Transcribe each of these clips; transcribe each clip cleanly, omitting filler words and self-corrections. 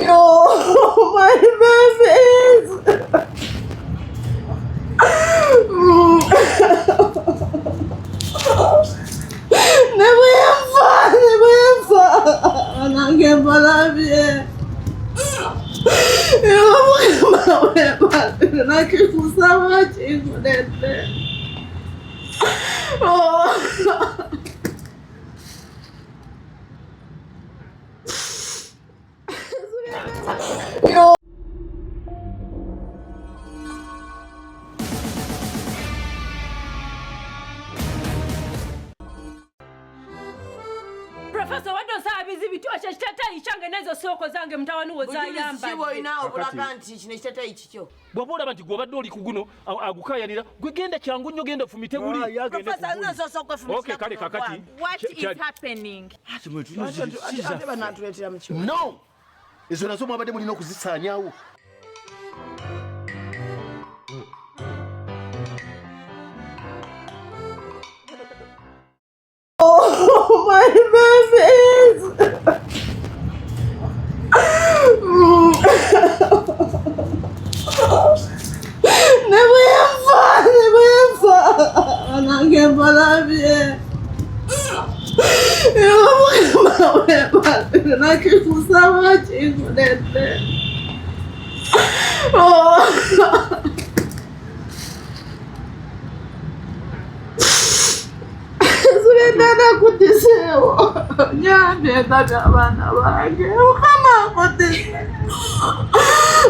Yo, my babies. Nebwenfa, nebwenfa. Nange mbalabye. Yo, Mukama webale. Nakikusaba kinkulete. Oh. Yo. Professor wadde osaba bizibu ki ekyo ekiteeteeyi kyange n'ezo sooko zange mutabani wo zayambadde. Olina obulaga nti kino ekiteeteeyi kikyo. Bw'oba olaba nti gw'obadde oli ku guno agukayanira, gwe genda kyangu nnyo, genda ofumite guli. Professor, nze nsoose okwefumitira Okay, kale kuno kakati. gwange. What is happening? Ate banatuleetera mu kiwo. No, ezo nazo mwabadde mulina okuzisaanyaawo. Oh, my babies. Nebwenfa, nebwenfa. Nange mbalabye. Yo, Mukama webale. Nakikusaba kinkulete. Oh. Zibendana kutiseewo. Nyambye ndabye abaana bange. Mukama akutise.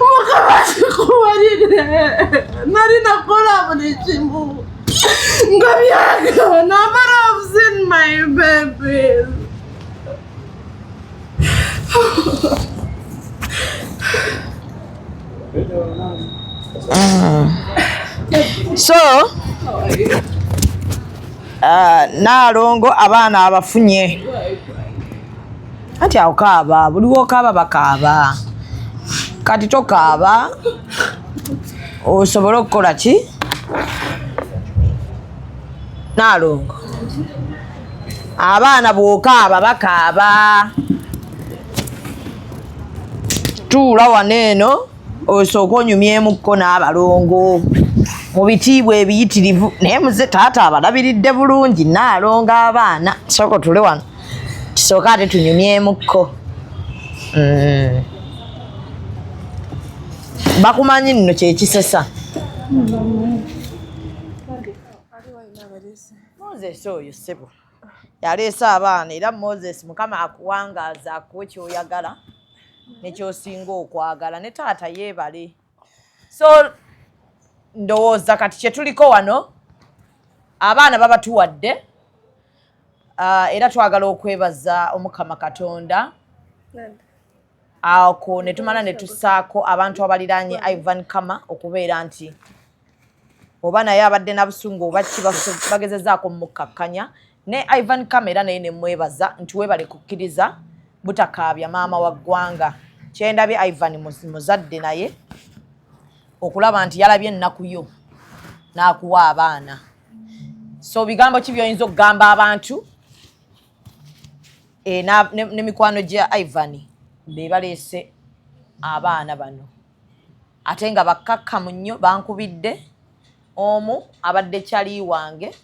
Mukama akikubalire. Nali nakola buli kimu. Nga byagaana, but I've seen my babies. So Naalongo abaana abafunye anti awo kaaba, buli wokaaba bakaaba. Kati tokaaba osobole okukola ki? Naalongo abaana bw'okaaba bakaaba. Tuula wano eno osooke onyumyemukko n'abalongo mu bitiibwa ebiyitirivu, naye muze taata abalabiridde bulungi. Naalongo abaana sooka otule wano tusooke ate tunyumyemukko. Bakumanyi nno kyekisesa. Moses oyo ssebo yaleese abaana, era Moses Mukama akuwangaaza akuwe kyoyagala nekyosinga okwagala, ne taata yeebale. So ndowooza kati kyetuliko wano abaana babatuwadde, era twagala okwebaza Omukama Katonda. Ako ne tumala ne tussaako abantu abaliraanye Ivan Kama okubeera nti oba naye abadde na busungu oba ki, bagezezaako mukkakkanya ne Ivan Kama, era naye ne mwebaza nti weebale kukkiriza butakaabya maama wa ggwanga. Kyendabye Ivan muzadde naye okulaba nti yalabye ennaku yo n'akuwa abaana. So bigambo ki by'oyinza okugamba abantu ne mikwano gya Ivan be baleese abaana bano, ate nga bakkakkamu nnyo? Bankubidde omu abadde kyali wange,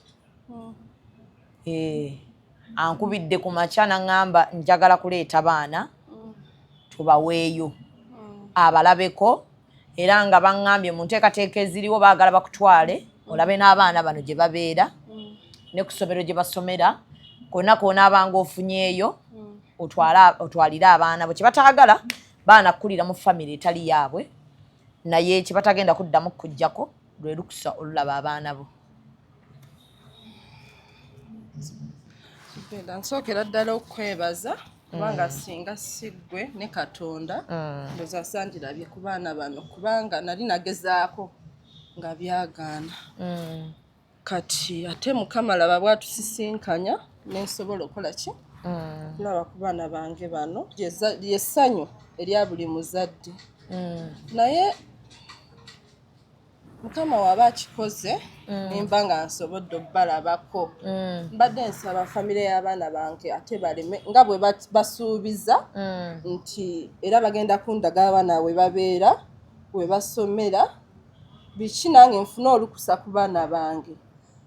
ankubidde ku makya naŋŋamba njagala kuleeta baana tubaweeyo abalabeko, era nga baŋŋambye mu nteekateeka eziriwo baagala bakutwale olabe n'abaana bano gye babeera ne ku ssomero gye basomera, konna koonaabanga ofunyeeyo otwalire abaana bo. Kyebataagala baana kukulira mu famire etali yaabwe, naye kyebatagenda kuddamu kujjako lwe lukusa olulaba abaana bo. Genda nsookera ddala okwebaza, kubanga singa si ggwe ne Katonda, ndowooza sandirabye ku baana bano, kubanga nali nagezaako nga byagaana. Kati ate Mukama laba bwatusisinkanya nensobola okukola ki, kulaba ku baana bange bano. Lyessanyu erya buli muzadde, naye Mukama waba akikoze, nimba nga nsobodde obbalabako, mbadde nsaba famire y'abaana bange ate baleme nga bwe basuubiza nti era bagenda kundaga abaana we babeera, we basomera, biki, nange nfune olukusa ku baana bange.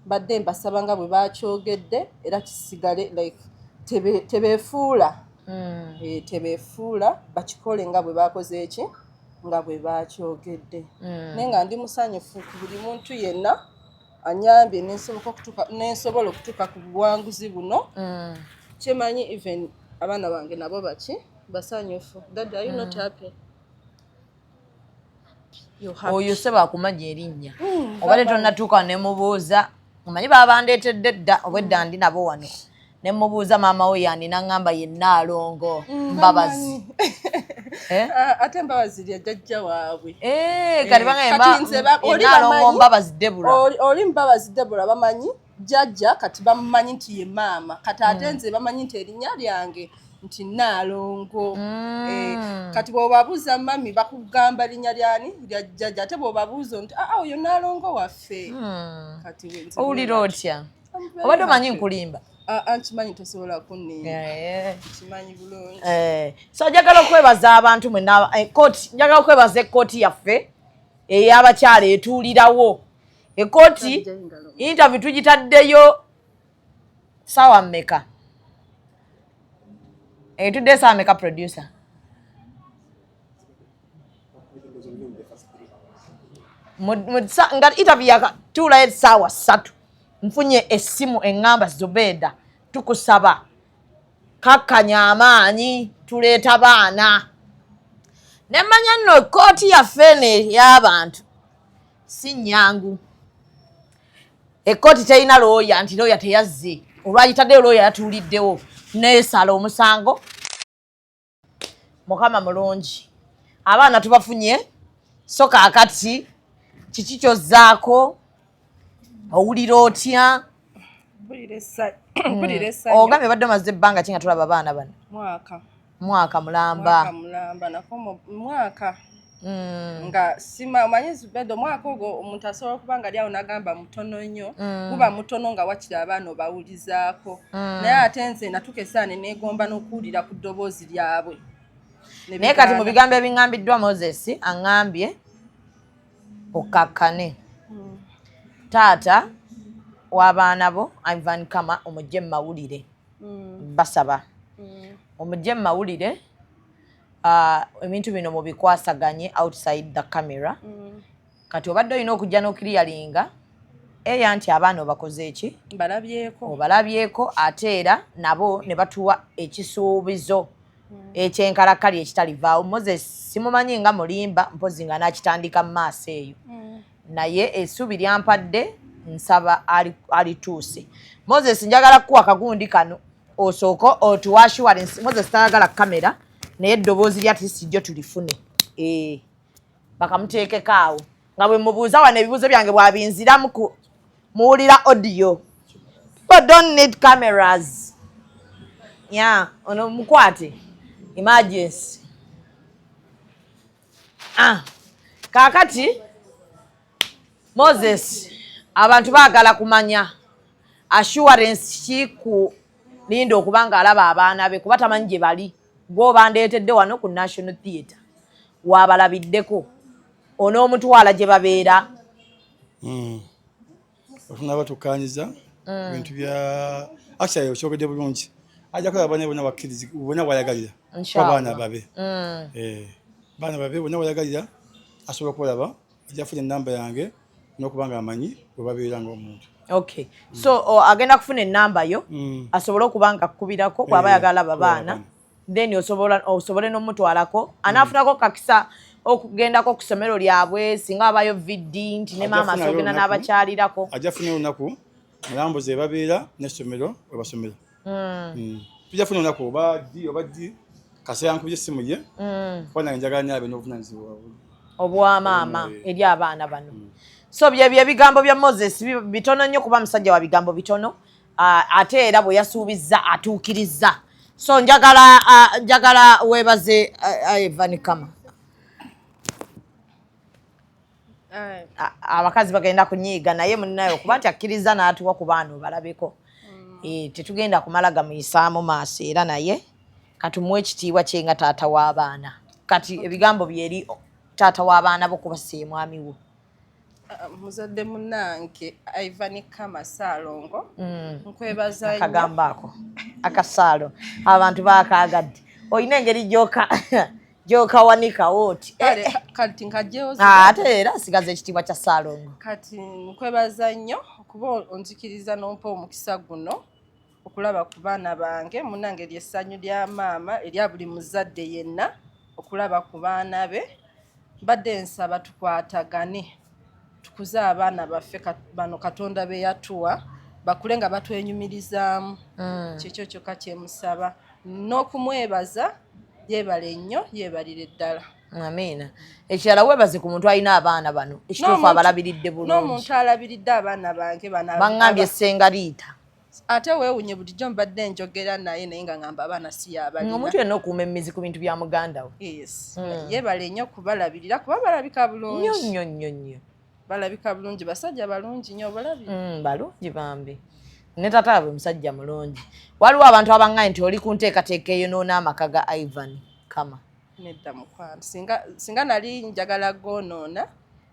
Mbadde mbasaba nga bwe bakyogedde era kisigale like tebeefuula. Tebeefuula, bakikole nga bwe bakoze eki, nga bwe bakyogedde. Naye nga ndi musanyufu ku buli muntu yenna anyambye nensobola okutuuka ku buwanguzi buno. Kyemanyi even abaana bange nabo baki basanyufu. Daddy, are you not happy? You're happy. Oyo sebo akumanya erinnya, obadde tonnatuuka nemubuuza. Omanyi babandeetedde dda, obwedda ndi nabo wano, nemubuuza maama we yani, naŋŋamba yenna Alongo Mbabazi. Eh? Ah, ate Mbabazi lya jjajja waabwe. Eh, kati bangaye Kati nze oli yenna Alongo Mbabazi Debula. Oli Mbabazi Debula bamanyi jjajja, kati bamumanyi nti ye maama. Kati ate nze bamanyi nti erinnya lyange nti Naalongo. Eh, kati bw'obabuuza mami, bakugamba linnya lyani? Lya jjajja. Ate bw'obabuuza nti aa, oyo Naalongo waffe. Kati nze Owulira bwe otya? I'm very Obadde omanyi happy. nkulimba? Ah, ah, nkimanyi tosobola kunnimba. Nkimanyi bulungi. So njagala okwebaza abantu mwenna, kooti, njagala okwebaza ekkooti yaffe ey'abakyala etuulirawo. Ekkooti interview tugitaddeyo saawa mmeka? Etuddeyo saawa mmeka, producer? Nga interview yakatuulayo essaawa 3, nfunye essimu eŋŋamba, "Zubeda, tukusaba kakkanya amaanyi, tuleeta baana." Nemmanya nno ekkooti yaffe eno ey'abantu si nnyangu. Ekkooti terina looya, nti looya teyazze. Olwagitaddeyo looya yatuuliddewo neesala omusango. Mukama mulungi, abaana tubafunye. So kaakati kiki kyozzaako? Owulira otya? Mpulira essanyu. Ogambye badde omaze ebbanga ki nga tulaba abaana bano? Mwaka. Mwaka mulamba. Mwaka mulamba nako mwaka nga sima omanyi Zubeda, omwaka ogwo omuntu asobola okuba nga ali awo n'agamba mutono nnyo. Guba mutono nga wakiri abaana obawulizaako, naye ate nze natuuka essaawa ne neegomba n'okuwulira ku ddoboozi lyabwe. Ne Naye kati mu bigaana. bigambo ebiŋŋambiddwa, Moses aŋŋambye okkakkane, taata w'abaana bo Ivan Kama omugye mu mawulire. Basaba omugye mu mawulire. Ebintu bino mubikwasaganye outside the camera. Kati obadde olina okujja n'oclearinga eya nti abaana obakoze eki? Mbalabyeko. Obalabyeko, ate era nabo ne batuwa ekisuubizo ekyenkalakali ekitalivaawo. Moses simumanyi nga mulimba, mpozi nga nakitandika mu maaso eyo, naye essuubi lyampadde, nsaba alituuse. Moses, njagala kukuwa kagundi kano osooke otuwa assurance. Moses tayagala kamera, naye eddoboozi lya tisijjo tulifune. Bakamuteekeko awo nga bwe mubuuza wano ebibuuzo byange bwabinziramu ku muwulira audio. People don't need cameras. Yeah, ono mukwate emergency. Ah, kaakati Moses, abantu baagala kumanya assurance ki ku Linda okuba nga alaba abaana be, kuba tamanyi gye bali. Gwoba ndeetedde wano ku National Theatre, waabalabiddeko, onoomutwala gye babeera? Otunaba tukkanyiza ebintu bya actually okyogedde bulungi, ajja kulaba abaana bonna bakkirizi bonna bwayagalira kuba Inshallah. baana babe. Baana babe bonna bwayagalira asobola okubalaba, ajja kufuna enamba yange n'okuba nga amanyi we babeera ng'omuntu. Okay, so agenda kufuna enamba yo asobole okuba nga akkubirako bw'aba ayagala alaba baana. Baana. Then osobola osobole n'omutwalako, anaafunako kakisa okugendako ku ssomero lyabwe singa wabayo VD nti ne Ajja maama kufunayo asoogenda olunaku. n'abakyalirako. Ajja kufuna olunaku mulambuzi ebabeera n'essomero webasomera. Tujja kufuna olunaku oba ddi oba ddi, kasita yankubye essimu ye, kuba nange njagala nnyo abe n'obuvunanyizibwa obwamaama eri abaana bano. So byebyo ebigambo bya Moses, bitono nnyo kuba musajja wa bigambo bitono. Ah, ate era bwe yasuubizza atuukirizza. So njagala weebaze Evan Kama. Abakazi bagenda kunyiiga, naye munnaye okuba nti akkiriza n'atuwa ku baana obalabeko, tetugenda kumala gamuyisaamu maaso. Era naye katumuwe ekitiibwa kye nga taata w'abaana. Kati ebigambo byeri taata w'abaana bo, kuba si mwami wo. Ah, muzadde munnange Ivan Kama Saalongo, nkwebaza nnyo. Akagambo ako akasaalo abantu bakaagadde. Olina engeri gyokawanikawo oti. Kale, kati nkajjewo. Ah, ate era asigaza ekitiibwa kya Saalongo. Kati nkwebaza nnyo okuba onzikiriza n'ompa omukisa guno okulaba ku baana bange. Munnange, lyessanyu lya maama erya buli muzadde yenna okulaba ku baana be. Mbadde nsaba tukwatagane, tukuze abaana baffe bano Katonda be yatuwa, bakule nga batwenyumirizaamu. Kyekyo kyokka kyemusaba, n'okumwebaza. Yeebale nnyo, yeebalire ddala. Amiina. Ekirala, weebaze ku muntu alina abaana bano, ekituufu abalabiridde bulungi. N'omuntu alabiridde abaana bange bano. Baŋŋambye Ssenga Riita. Ate weewunye, bulijjo mbadde njogera naye, naye nga ngamba abaana si yabalina. Omuntu yenna okuuma emizi ku bintu bya muganda we. Yes. Yeebale nnyo okubalabirira, kuba balabika nnyo. Bulungi. Nnyo nnyo nnyo. Balabika bulungi, basajja balungi nnyo, obalabi. Balungi bambi, ne tata waabwe musajja mulungi. Waliwo abantu abaŋŋambye nti oli ku nteekateeka eyonoona amaka ga Ivan Kama. Nedda mukwano, singa nali njagala goonoona,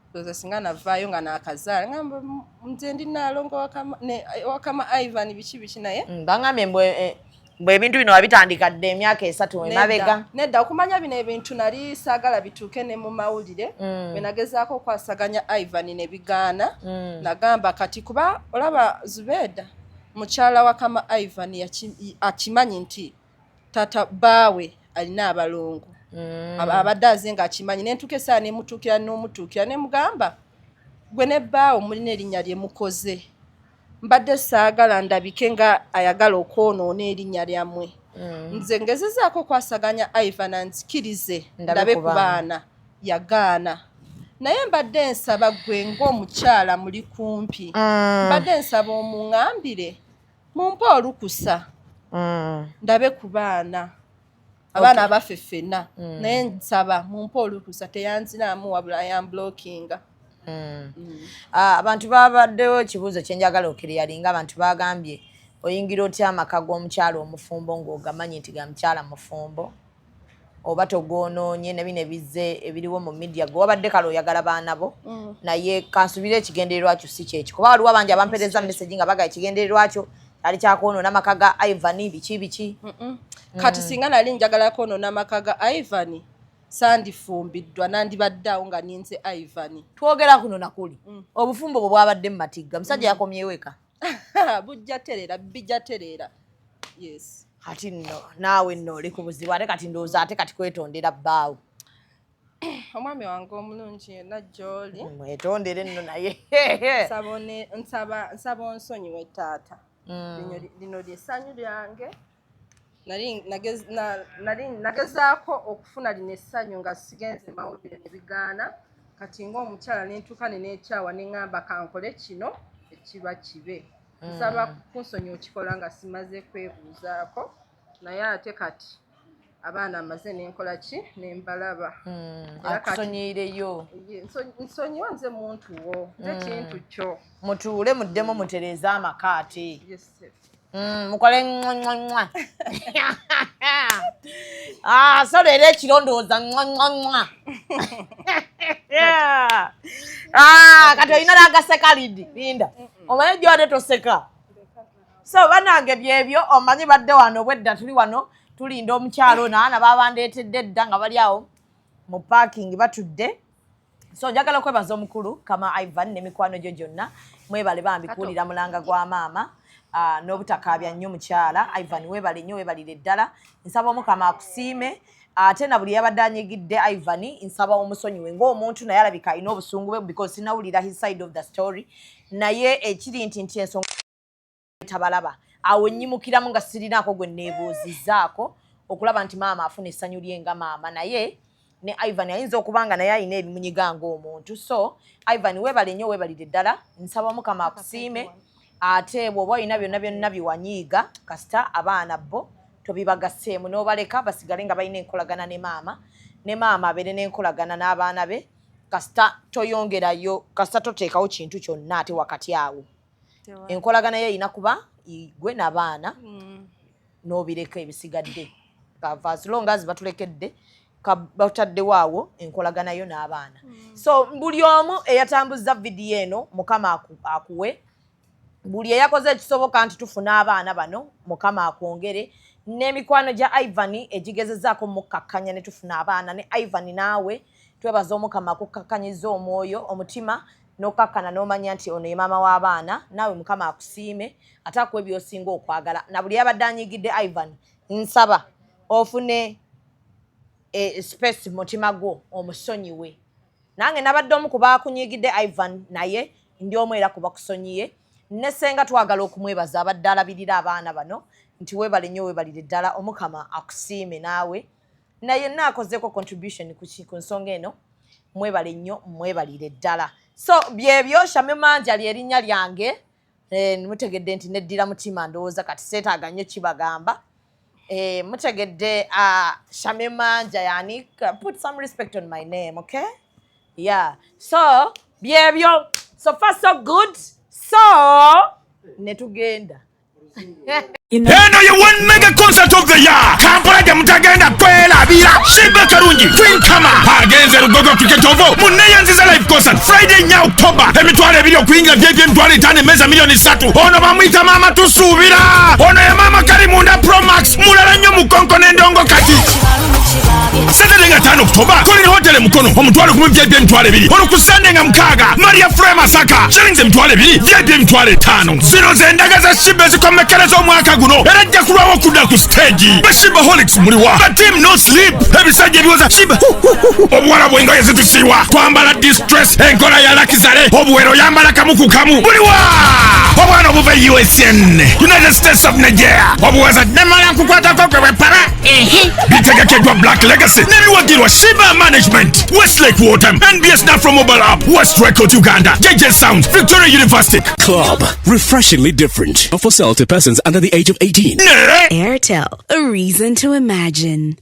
ndowooza singa navaayo nga naakazaala ngamba nze ndi naalongo wakama Ivan biki biki, naye Baŋŋambye mbwe ebintu bino wabitandika dda emyaka 3 emabega. Nedda, okumanya bino ebintu nali saagala bituuke ne mu mawulire. Bwe nagezaako okwasaganya Ivan ne bigaana, nagamba kati kuba olaba Zubeeda mukyala wakama Ivan akimanyi nti tata baawe alina abalongo. Abadde aze ng'akimanyi, nentuuka essaawa nemutuukira n'omutuukira nemugamba, gwe ne bbaawo mulina erinnya lye mukoze, mbadde saagala ndabike nga ayagala okwonoona erinnya lyammwe. Nze ngezezaako okwasaganya Ivan anzikirize Ndabe ndabe ku ku baana, yagaana. Naye mbadde nsaba gwe ng'omukyala muli kumpi, mbadde nsaba omuŋŋambire mumpe olukusa ndabe ku baana, abaana abaffe ffenna. Naye nsaba mumpe olukusa. Teyanziraamu, wabula yamblockinga. Ah, abantu babaddewo ekibuuzo kyenjagala okiriyalinga. Abantu bagambye, oyingira otya amaka g'omukyala omufumbo ng'ogamanyi nti ga mukyala mufumbo, oba togoonoonye ne bino ebizze ebiriwo mu media? Gwe wabadde kale oyagala baana bo, naye kansubire ekigendererwa kyo si kyekyo, kuba waliwo abangi abampeereza message nga baga ekigendererwa kyo kyali kyakwonoona amaka ga Ivan, biki biki. Kati singa nali njagala kwonoona amaka ga Ivan, sandifumbiddwa, nandibadde awo nga ninze Ivan. Twogera kuno nakuli obufumbo bwe bwabadde mu matigga, musajja yakomyewo eka. Bujja tereera, bijja tereera, yes. Kati nno naawe nno oli ku buzibu, ate kati ndowooza ate kati kwetondera bbaawo. Omwami wange omulungi yenna gy'oli, Mwetondere nno naye. Nsaba onsonyiwe taata. Lino lyessanyu lyange. Nali nagezaako okufuna lino essanyu nga sigenze mawulire ne bigaana. Kati ng'omukyala nentuuka ne neekyawa ne ŋŋamba kankole kino ekiba kibe. Nsaba kunsonyiwa okikola nga simaze kwebuuzaako, naye ate kati abaana amaze nenkola ki, nembalaba. Era kati- Akusonyiireyo. Ye, nsonyiwa nze muntu wo, nze kintu kyo. Mutuule muddemu mutereeze amaka ate. Yes, sir. Mukole mwa. Ah, so leero ekiro ndowooza mwa mwa mwa. Ah, kati olina n'agaseka lidi linda omanyi gy'obadde toseka. So banange, byebyo omanyi badde wano obwedda tuli wano tulinda omukyalo ono. Abaana babandeetedde dda nga bali awo mu parking batudde. So njagala okwebaza omukulu Kama Ivan n'emikwano gyo gyonna. Mwebale bambi kuwulira mulanga gwa maama, n'obutakaabya nnyo. Mukyala Ivan, weebale nnyo, weebalire ddala. Nsaba Omukama akusiime. Ate na buli yabadde anyigidde Ivan, nsaba omusonyiwe ng'omuntu, naye alabika alina obusungu bwe, because sinawulira his side of the story. Naye ekiri nti ensonga tabalaba awo nnyimukiramu nga sirinaako gwe neebuuzizzaako okulaba nti maama afuna essanyu lye nga maama. Naye ne Ivan ayinza okuba nga naye alina ebimunyiga ng'omuntu. So Ivan, weebale nnyo, weebalire ddala. Nsaba Omukama akusiime. Ate bw'oba olina byonna byonna byewanyiiga, kasita abaana bo tobibagasseemu n'obaleka basigale nga balina enkolagana ne maama, ne maama abeere n'enkolagana n'abaana be. Kasita toyongerayo, kasita toteekawo kintu kyonna ate wakati awo. Enkolagana ye erina kuba gwe n'abaana, n'obireka ebisigadde. Kava as long as batulekedde, bataddewo awo enkolagana yo n'abaana. So buli omu eyatambuza vidiyo eno, Mukama akuwe. Buli eyakoze ekisoboka nti tufuna abaana bano, Mukama akwongere. N'emikwano gya Ivan egigezezaako mukkakkanya ne tufuna abaana, ne Ivan naawe twebaza Omukama akukakkanyiza omwoyo, omutima n'okkakkana n'omanya nti ono ye maama w'abaana. Naawe Mukama akusiime ate akuwa ebyosinga okwagala. Na buli yabadde anyigidde Ivan, nsaba ofune space mu mutima gwo omusonyiwe. Nange nabadde omu ku bakunyigidde Ivan, naye ndi omu era ku bakusonyiye. Ne senga twagala okumwebaza abadde alabirira abaana bano, nti weebale nnyo, weebalire ddala, Omukama akusiime. Naawe naye naakozeeko contribution ku nsonga eno, mwebale nnyo, mwebalire ddala. So byebyo, Shame Manja lyerinnya lyange. Mutegedde nti neddira mutima, ndowooza kati seetaaga nnyo kibagamba. Mutegedde, Shame Manja yani, put some respect on my name, okay? Yeah, so byebyo, so far so good. So netugenda. Eno ye one mega concert of the year, Kampala gye mutagenda kwerabira. Sheebah Karungi, Queen Kama agenze Lugogo Cricket Oval muneyanziza live concert, Friday 4 October. 20,000 okuyingira, VIP 50,000, emmeeza 3 million. Ono bamuyita Maama Tusuubira, ono ye Maama Kalimunda Promax, mulala nnyo mu konko n'endongo. Kati Saturday nga 5 October, Colin Hotel Mukono, 10,000, VIP 20,000. Olwo ku Sunday nga 6, Maria Frema Masaka, shillings 20,000, VIP 50,000. Zino ze ndaga za Sheebah ezikomekkereza omwaka guno, era ajja kulwawo okudda ku stage. Ba Sheebaholics muliwa? Ba team no sleep, ebisajja ebiwoza Sheebah, obuwala bw'engoye zitusiiwa, twambala distress, enkola ya luxury, obuwero yambala kamu ku kamu, buliwa? Obwana obuva USN, United States of Nigeria, obuwaza namala nkukwatako gwe bwepara. Bitegekeddwa Black Legacy n'ebiwagirwa Sheebah Management, Westlake Water, NBS Nafro Mobile App, West Record Uganda, JJ Sounds, Victoria University. Club. Refreshingly different. Not for sale to persons under the age of 18. Ne Airtel, a reason to imagine.